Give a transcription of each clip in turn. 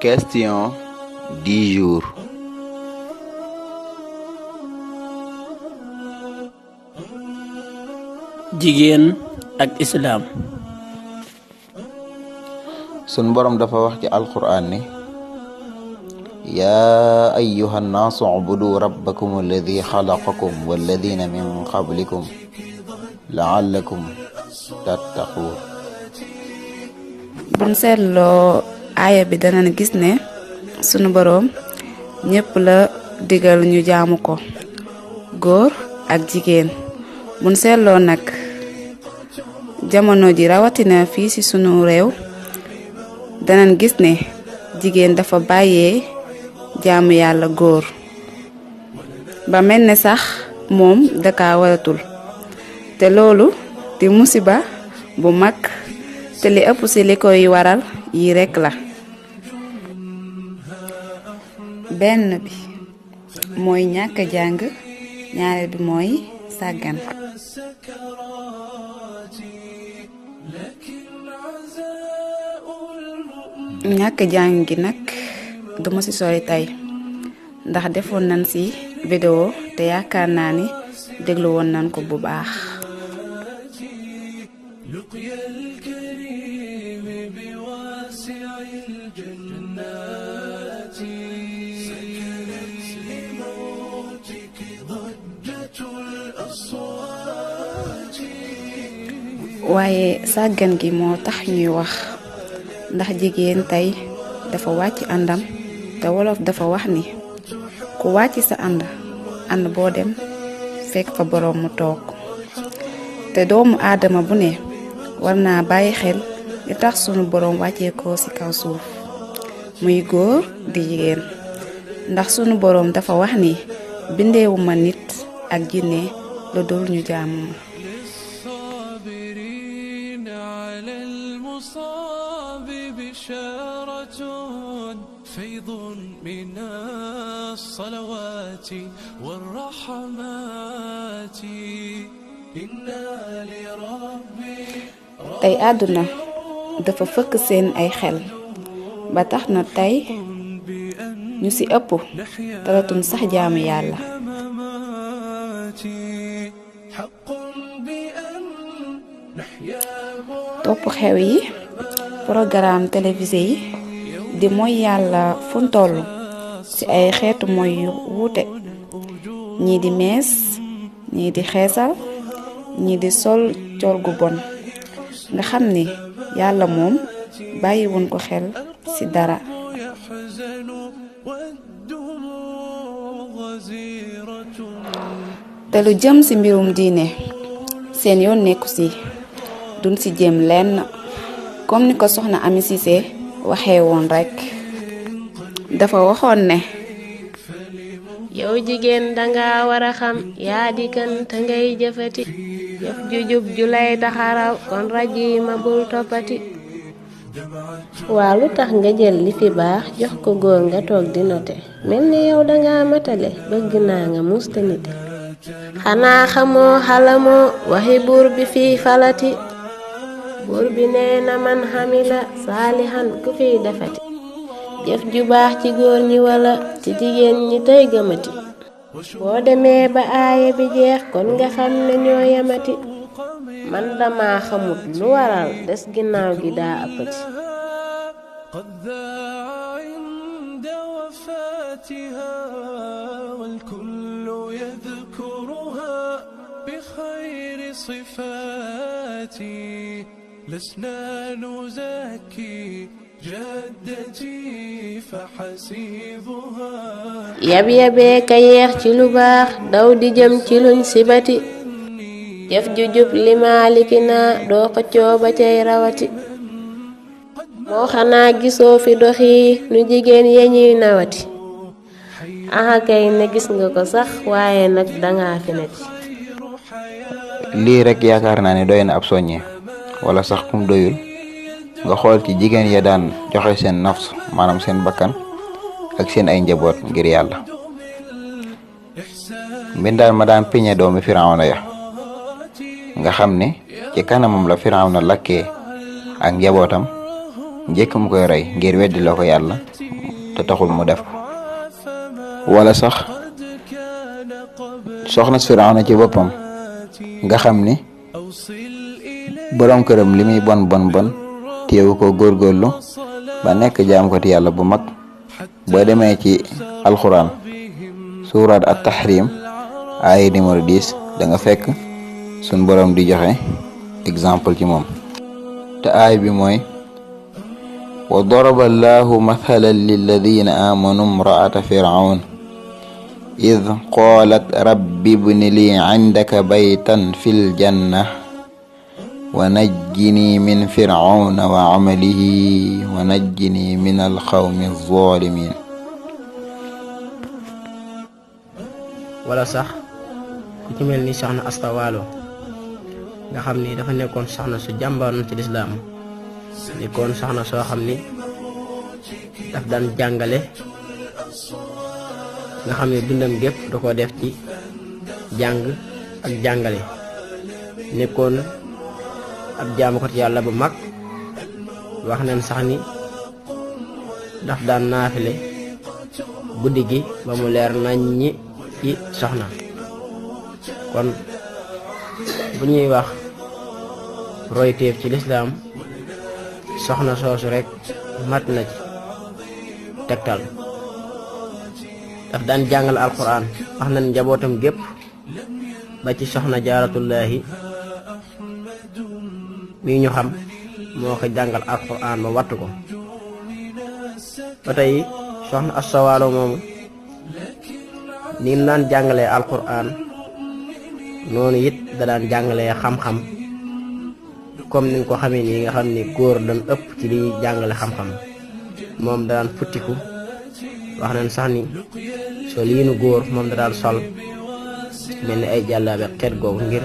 Question du jour. Jigéen ak Islam. Sun borom dafa wax ci alquran ni yaa ayyuhan naasu ubudu rabbakum alladi xalaqakum walladina min qablikum laallakum tattaquun. buñ seetloo aaya bi danañ gis ne sunu boroom ñépp la digal ñu jaamu ko, góor ak jigéen. buñ seetloo nag jamono ji rawatina fii ci sunu réew danañ gis ne jigéen dafa bàyyee jaamu yàlla góor ba mel ne sax moom daka waratul, te loolu di musiba bu mag, te li ëpp ci li koy waral yi rekk la. benn bi mooy ñàkk jàng, ñaareel bi mooy sàggan. ñàkk jàng gi nag duma ci sori tey ndax defoon nañ ci vidéo te yaakaar naa ni déglu woon nañ ko bu baax. waaye sàggan gi moo tax ñuy wax, ndax jigéen tey dafa wàcc àndam, te wolof dafa wax ni ku wàcc sa ànd boo dem fekk fa boroom mu toog. te doomu aadama bu ne war naa bàyyi xel li tax sunu boroom wàccee ko ci kaw suuf, muy góor di jigéen, ndax sunu boroom dafa wax ni bindeewuma nit ak jinne lu dul ñu jaamu ma. فيض من الصلوات والرحمات إنا لربي. tey àdduna dafa fëkk seen ay xel ba tax na tey ñu ci ëpp talatuñ sax jaamu yàlla. topp xew yi, programme télévisé yi, di mooy yàlla fuñ toll ci ay xeetu mooy yu wuute, ñii di mees, ñii di xeesal, ñii di sol col gu bon, nga xam ni yàlla moom bàyyiwuñ ko xel ci dara. te lu jëm ci mbirum diine seen yoon nekku ci, duñ ci jéem lenn, comme ni ko soxna Ami Cissé waxee woon rekk. dafa waxoon ne yow jigéen danga war a xam yaa di kan te ngay jëfati jëf ju jub ju lay taxaraw, kon raji ma bul toppati. waa lu tax nga jël li fi baax jox ko góor nga toog di note, mel ni yow danga matale, bëgg naa nga musta nite. xanaa xamoo xalamoo waxi buur bi fii falati, buur bi nee na man xamila saalihan ku fiy defati jëf ju baax ci góor ñi wala ci jigéen ñi tey gëmati. boo demee ba aaya bi jeex kon nga xam ne ñoo yamati, man dama xamut lu waral des ginnaaw gi daa ëppati. قد ذاع عند وفاتها والكل يذكرها بخير صفاتي لسنا نزكي جدتي فحسيبها. yab-yabee ka yeex ci lu baax daw di jëm ci luñ sibati, jëf ju jub li maaliki naa doo ko cooba cay rawati. moo xanaa gisoo fi doxi nu jigéen yeñuy nawati, aha kay ne gis nga ko sax waaye nag danga fi neti. lii rek yaakaar naa ne doy na ab soññe, wala sax kum doyul nga xool ci jigéen ya daan joxe seen nafs, maanaam seen bakkan ak seen ay njaboot ngir yàlla. mbindaan ma daan piñe doomi firawna ya nga xam ne ci kanamam la firawna lakkee ak njabootam njëkk mu koy rey ngir weddi la ko yàlla te taxul mu def ko. wala sax soxna Firawna ci boppam nga xam ni borom këram li muy bon téewu ko góorgóorlu ba nekk jaam ko ti yàlla bu mag. boo demee ci alxuraan suuraat at-tahrim aaya numéro 10 da nga fekk sun borom di joxe exemple ci moom te aay bi mooy wa daraba allahu mathalan lilladina amanu imra'ata fir'aun id qalat rabbi ibni li indaka baytan fil janna wa najjini min fir'auna wa amalihi wa najjini min alqawmi alzalimin. wala sax ku ci mel ni soxna Asta Waalo nga xam ni dafa nekkoon soxna su jàmbaaroon ci lislaam nekkoon soxna soo xam ni daf daan jàngale nga xam ne dundam gépp da ko def ci jàng ak jàngale. nekkoon ab jaamukat yàlla bu mag wax nañ sax ni daf daan naafile guddi gi ba mu leer nañ ñi ci soxna. kon bu ñuy wax royteef ci lislaam soxna soosu rek mat na ci tegtal. daf daan jàngal alquran wax nañ njabootam gépp ba ci soxna jaaratullaahi mi ñu xam moo ko jàngal alquran ba wattu ko. ba tey soxna Asta Waalo moomu ni mu daan jàngalee alquran noonu it da daan jàngalee xam-xam comme ni nga ko xamee nii nga xam ni góor dañ ëpp ci li ñuy jàngale xam-xam. moom da daan futtiku wax nañ sax ni sol yiinu góor moom da daan sol mel ni ay jàllaabe xeet googu ngir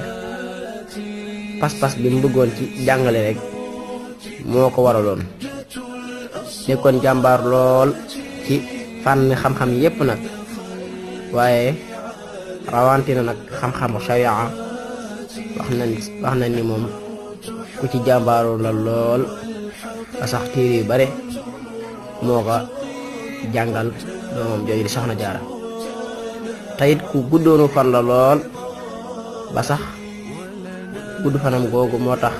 pas-pas bi mu bëggoon ci jàngale rek moo ko waraloon. nekkoon jàmbaar lool ci fànn xam-xam yépp nag waaye rawantina nag xam-xamu sharia wax nañ ni moom ku ci jàmbaaru la lool ba sax téere yu bare moo ko jàngal doomam jooju di soxna jaara. tayit ku guddoonu fan la lool ba sax gudd fanam googu moo tax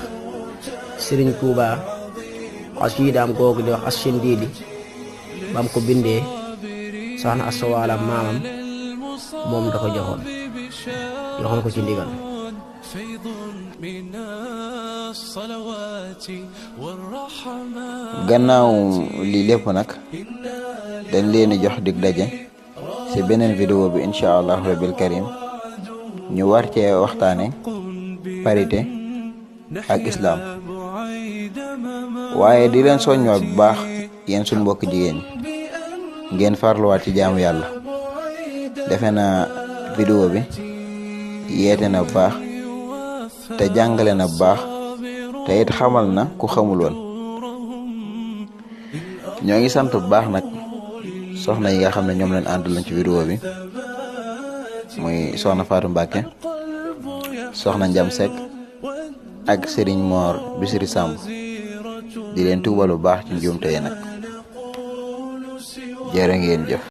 Sëriñ Tuuba xasiidaam googu di wax As-Sindiidi bam ko bindee soxna Asta Waalo maamam moom da ko joxoon ko ci ndigal. gannaaw lii lépp nag dañ leen di jox dig daje ci beneen vidéo bi incha allah rabbil karim ñu war cee waxtaane parité ak islam. waaye di leen soññoo bu baax yéen suñ mbokk jigéen ñi ngeen farluwaat ci jaamu yàlla. defe na vidéo bi yeete na bu baax te jàngale na bu baax te it xamal na ku xamul woon. ñoo ngi sant bu baax nag soxna yi nga xam ne ñoom leen àndaloon ci vidéo bi muy soxna Fatou Mbacke, soxna Njam Seck ak Serigne Mor Bisiri Samb. di leen tuubal bu baax ci njuumte yi nag jërë ngeen jëf.